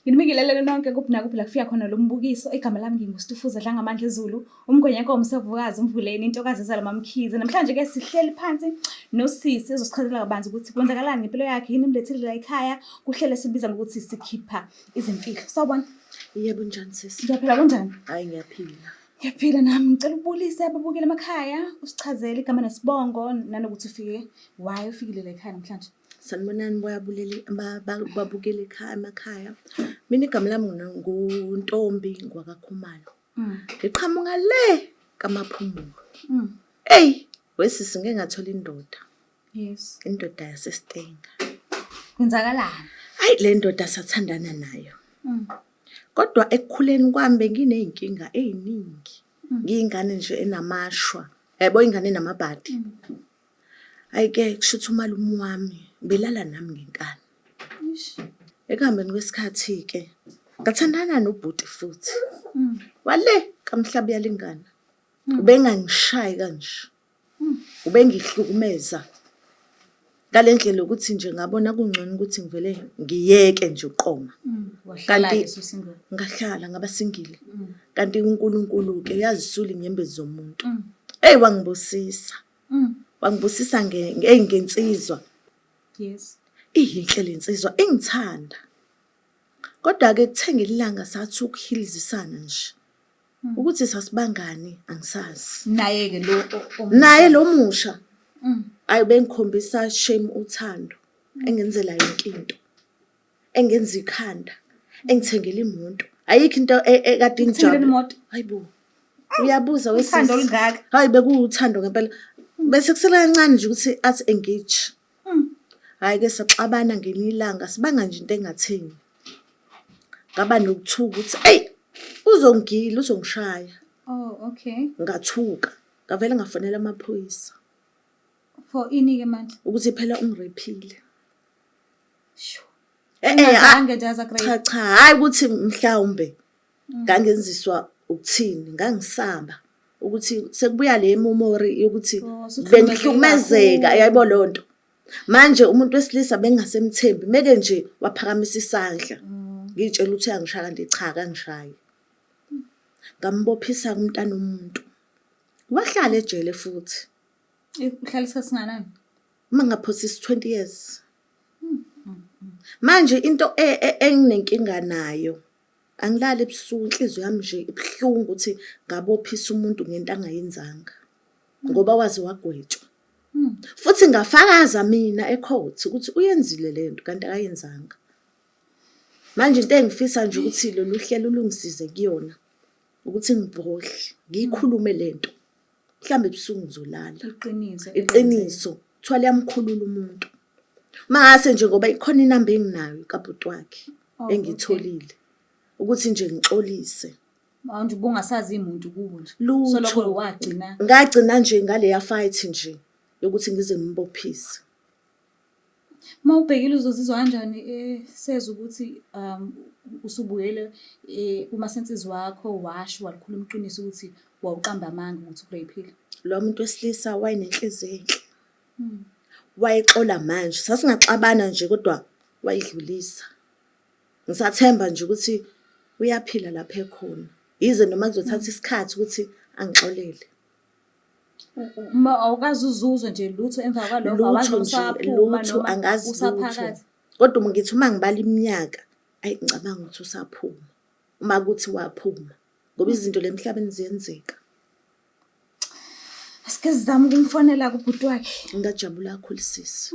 Nginibingelele nonke kuphi nakuphi la kufika khona lo mbukiso. Igama lami nginguStufuza Dlangamandla Zulu, umgwenyankomo sevukazi umvuleni intokazi ezala mamkhize. Namhlanje ke sihleli phansi nosisi ezosichazela kabanzi ukuthi kwenzakalani ngempilo yakhe, yini imlethile la ekhaya, kuhlele sibiza ngokuthi sikhipha izimfihlo. Sawubona. Yebo njani sisi? Ngiyaphila kunjani? Hayi ngiyaphila. Ngiyaphila nami. Ngicela ubulise ababukeli emakhaya, usichazele igama nesibongo nanokuthi ufike why ufikile la ekhaya namhlanje. Sanibonani boyabuleli babukeli ekhaya emakhaya. Mina igama lami nguNtombi ngwakaKhumalo. Ngiqhamuka le kaMaphumulo. Eyi wesisi ngeke ngathola indoda. Yes. Indoda yaseStenga. Kwenzakalani? Hayi le ndoda sathandana nayo. Kodwa ekukhuleni kwami benginey'nkinga ey'ningi. Ngiyingane nje enamashwa. Yabo ingane enamabhadi. Hhayi-ke kushuthi umalume wami ubelala nami ngenkani. Ekuhambeni kwesikhathi-ke ngathandana nobhuti futhi. Wale kaMhlabuyalingana. Ubengangishayi kanje. Ubengihlukumeza ngale ndlela yokuthi nje ngabona kungcono ukuthi ngivele ngiyeke nje ukuqoma. Wahlala-ke Kanti usu-single. ngahlala ngaba single. Kanti uNkulunkulu-ke uyazisula iy'nyembezi zomuntu. Eyi wangibusisa. Wangibusisa eyi ngensizwa. Yes. Iyinhle le nsizwa ingithanda. Kodwa-ke kuthe ngelinye ilanga sathi ukuhilizisana nje. Ukuthi sasibangani angisazi. Naye-ke lo omusha. Naye lo musha. Ayi bengikhombisa shame uthando. Engenzela yonke into. Engenza ikhanda. Engithengela imoto. Ayikho into ekade Ukuthengela ingijabule. imoto? Hayibo. Uyabuza wesisi. Uthando olungaka. Hayi bekuwuthando ngempela. Bese kusele kancane nje ukuthi athi engage. Hhayi ke saxabana ngelinye ilanga sibanga nje into engatheni. Ngaba nokuthuka ukuthi eyi uzongigila uzongishaya. Oh okay. Ngathuka ngavele ngafonela amaphoyisa. For ini-ke manje? Ukuthi phela ungirephile. Sho. Eh eh Engazange nje aza cha cha hhayi ukuthi mhlawumbe ngangenziswa ukuthini ngangisaba ukuthi sekubuya le memory yokuthi Oh, usuhlukumezeke bengihlukumezeka kakhulu. yayibo leyo nto. Manje umuntu wesilisa bengingasemthembi meke nje waphakamisa isandla ngiyitshela ukuthi uyangishaya kanti cha akangishayi. Ngambophisa umntana womuntu. Wahlala ejele futhi. Uhlala isikhathi singanani? Uma ngingaphosisi 20 years. Manje into enginenkinga nayo angilali ebusuku inhliziyo yami nje ibuhlungu ukuthi ngabophisa umuntu ngento angayenzanga ngoba waze wagwetshwa. Futhi ngafakaza mina e-court ukuthi uyenzile le nto kanti akayenzanga. Manje into engifisa nje ukuthi lolu hlelo lungisize kuyona ukuthi ngibhodle ngiyikhulume le nto. Mhlawumbe ebusuku ngizolala. Iqiniso. Iqiniso. Kuthiwa liyamkhulula umuntu. Mangase nje ngoba ikhona inamba enginayo kabhuti wakhe engiyitholile ukuthi nje ngixolise. Manje ubungasazi muntu kubo nje. Lutho. Soloko wagcina. Ngagcina nje ngaleya fight nje yokuthi ngize ngimbophise. Uma ubhekile uzozizwa kanjani sezwa ukuthi usubuyele kumasensisi wakho washo walikhuluma iqiniso ukuthi wawuqamba amanga ukuthi ukureyphile. Lo muntu wesilisa wayenenhliziyo enhle. Wayexola manje. Sasingaxabana nje kodwa wayidlulisa. Ngisathemba nje ukuthi uyaphila lapho ekhona. Yize noma kuzothatha isikhathi ukuthi angixolele. Uma awukaze uzuzwe nje lutho emva kwalokho awazi Lutho noma nje, usaphuma lutho noma angazi lutho. usaphakathi. Kodwa uma ngithi uma ngibala iminyaka, ayi ngicabanga ukuthi usaphuma. Uma kuthi waphuma. Ngoba izinto la emhlabeni ziyenzeka. Asike sizame ukumfonela kubhuti wakhe. Ngingajabula kakhulu sisi.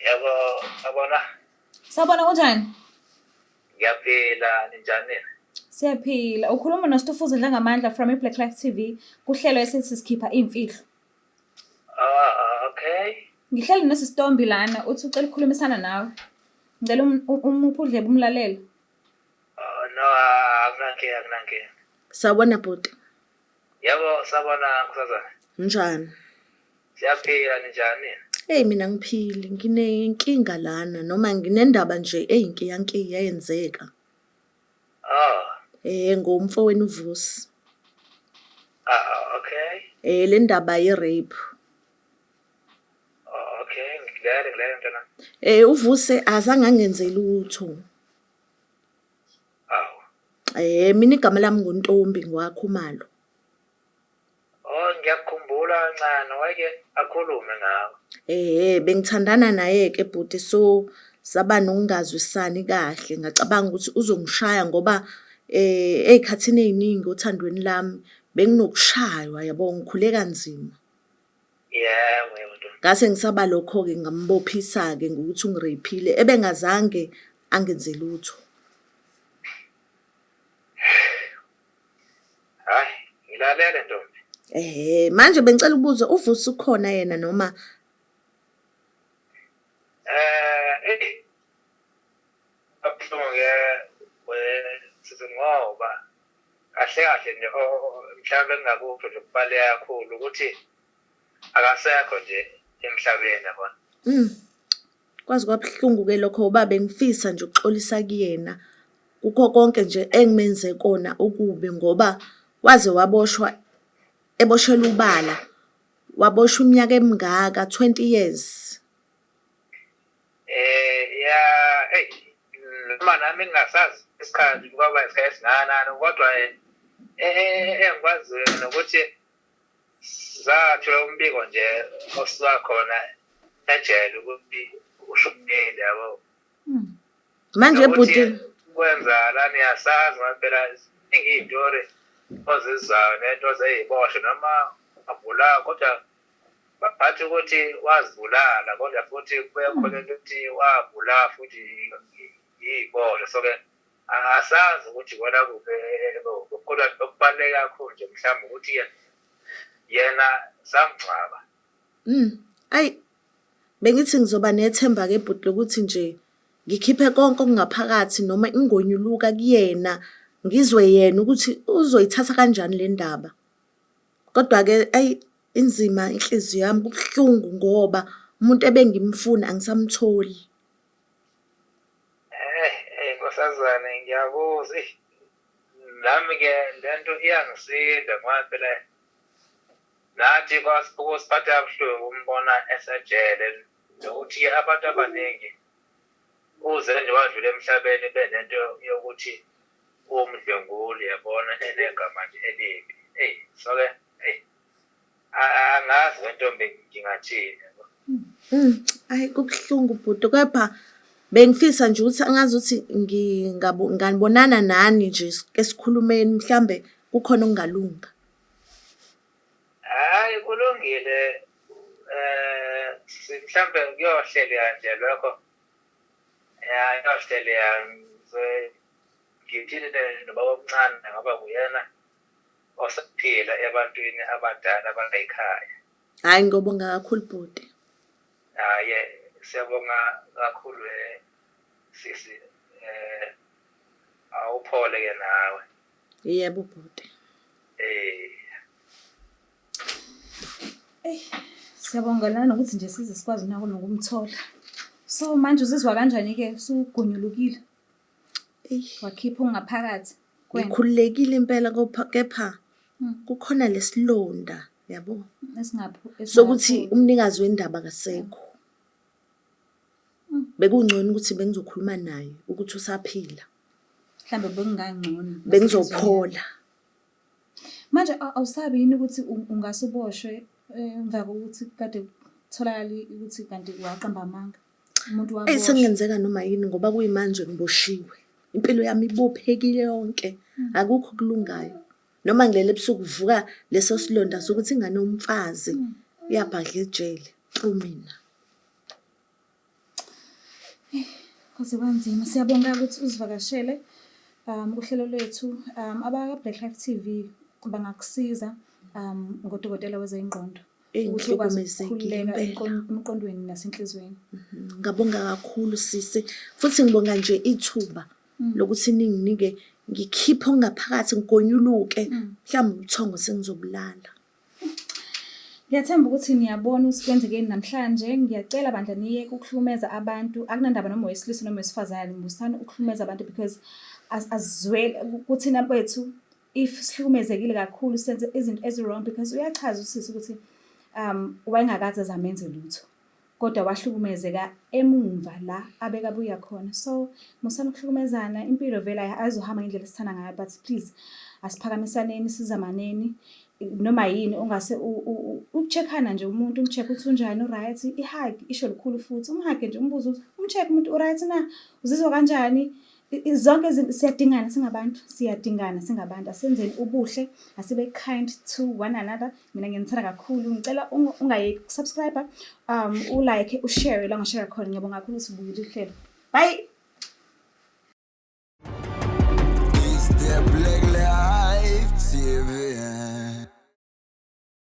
Yebo, sabona. Sawubona kunjani? Ngiyaphila, ninjani? Siyaphila. Ukhuluma noStufuza Dlangamandla from iBlack Life TV kuhlelo esithi sikhipha iy'mfihlo. Ah, okay. Ngihleli nosisitombi lana uthi ucela ukukhulumisana nawe. Ngicela umuphe udlebe umlalele. Oh, no, akunankinga, akunankinga. Sawubona bhuti. Yebo, sabona nkosazana. Njani? Siyaphila, ninjani? Hey mina ngiphili, nginenkinga lana noma nginendaba nje eyinkiyankiya eyenzeka. Ngomfowenu uVusi. Ah, okay. Le ndaba ye-rape. Oh, okay, ngikulele ngikulele mntana. UVusi azange angenze lutho. Awu. Mina igama lami nguNtombi ngwaKhumalo. Oh, ngiyakukhumbula kancane wayeke akhulume ngawe. Ehhe, bengithandana naye-ke bhuti so saba nokungazwisani kahle ngacabanga ukuthi uzongishaya ngoba ey'khathini ey'ningi othandweni lami benginokushaywa yabo, ngikhule kanzima. Yebo, yebo ntombi. Ngase ngisaba lokho-ke ngambophisa-ke ngokuthi ungireyiphile ebengazange angenze lutho. Hayi, ngilalele ntombi. Ehhe, manje bengicela ukubuza uVusi ukhona yena noma Eh, abuhlungu ke we sisi ngoba kahle kahle nje mhlawumbe engingakusho nje kubaluleke kakhulu ukuthi akasekho nje emhlabeni yabona. Kwaze kwabuhlungu-ke lokho ngoba bengifisa nje ukuxolisa kuyena kukho konke nje engimenze kona okubi ngoba waze waboshwa eboshelwa ubala, waboshwa iminyaka emingaka, 20 years. Ya, eyi noma nami ngingasazi isikhathi kwaba isikhathi esingakanani kodwa engikwaziyo nokuthi sathola umbiko nje osuka khona ejele ukuthi ushonile yabo. Manje bhuti kwenzakalani asazi ngoba phela ziningi iy'tori ozizwayo nento zey'boshwe noma abulawa kodwa bathi ukuthi wazibulala kodwa futhi kubuye khona into ukuthi wabulawa futhi iy'boshwe so-ke asazi ukuthi ikona kuphi kodwa okubaluleke kakhulu nje mhlawumbe ukuthi yena samngcwaba. Ayi bengithi ngizoba nethemba-ke bhuti lokuthi nje ngikhiphe konke okungaphakathi noma ingonyuluka kuyena ngizwe yena ukuthi uzoyithatha kanjani le ndaba. Kodwa-ke ayi inzima inhliziyo yami kubuhlungu ngoba umuntu ebengimfuna angisamtholi. Eh, eh nkosazane ngiyakuzwa. Eyi, nami-ke le nto iyangisinda ngoba phela nathi kusiphatha kabuhlungu ukumbona esejele nokuthi abantu abaningi uze nje wadlula emhlabeni benento yokuthi uwumdlwenguli yabona enegama nje elibi. Eyi so-ke eyi angazi wentombi ngingathini yabo. Ayi kubuhlungu bhuti kepha bengifisa nje ukuthi angazi ukuthi nginganibonana nani nje esikhulumeni mhlambe kukhona okungalunga. Hhayi kulungile eh mhlambe kuyohleleka nje lokho. Ya kuyohleleka ngithini nobaba omncane ngoba nguyena osaphila ebantwini abadala balayikhaya. Hhayi ngiyobonga kakhulu bhuti. Hhayi siyabonga kakhulu sisi awuphole ke nawe. Yebo bhuti. Eh. Eyi, siyabonga nanokuthi nje size sikwazi nako nokumthola. So manje uzizwa kanjani-ke usugonyulukile? Eyi. Wakhipha okungaphakathi kuwena? Ngikhululekile impela kepha kukhona lesilonda yabo sokuthi umnikazi wendaba akasekho. Bekungcono ukuthi bengizokhuluma naye ukuthi usaphila. Mhlambe bekungangcono. Bengizophola. Manje awusabi yini ukuthi ungase uboshwe emva kokuthi kade kutholakala ukuthi kanti waqamba amanga? Umuntu Eyi waboshwa. sekungenzeka noma yini ngoba kuyimanje ngiboshiwe. Impilo yami ibophekile yonke. Akukho okulungayo. Noma ngilele ebusuku kuvuka leso silonda sokuthi ingane yomfazi iyabhadla ejele through mina. Kwaze kwanzima. Siyabonga ukuthi uzivakashele kuhlelo lwethu. Abaka-Black Life TV bangakusiza ngodokotela wezengqondo Eyi ukuthi ukwazi ngihlukumezekile ukukhululeka impela. emqondweni nasenhliziyweni. Ngabonga kakhulu sisi futhi ngibonga nje ithuba lokuthi ninginike ngikhiphe okungaphakathi ngigonyuluke mhlawumbe ubuthongo sengizobulala. Ngiyathemba ukuthi niyabona ukuthi kwenzekeni namhlanje. Ngiyacela bandla niyeke ukuhlukumeza abantu. Akunandaba noma owesilisa noma owesifazane, musani ukuhlukumeza abantu because asizweli kuthina bethu if sihlukumezekile kakhulu senze izinto ezi-wrong because uyachaza usisi ukuthi wayengakaze aze amenze lutho kodwa wahlukumezeka emumva la abekabuya khona. So musani ukuhlukumezana, impilo vele ayizohamba ngendlela esithanda ngayo but please asiphakamisaneni sizamaneni noma yini ongase uku-check-ana nje umuntu um-check ukuthi unjani u-right, i-hug isho lukhulu futhi um-hug-e nje umbuze ukuthi um-check umuntu u-right na, uzizwa kanjani? Zonke izinto siyadingana singabantu, siyadingana singabantu. Asenzeni ubuhle, asibe kind to one another. Mina nginithanda kakhulu. Ngicela ungayeki uku-subscribe, u-like, u-share la ungashare khona. Ngiyabonga kakhulu ukuthi ubukile uhlelo. Bye. It's the Black Life TV.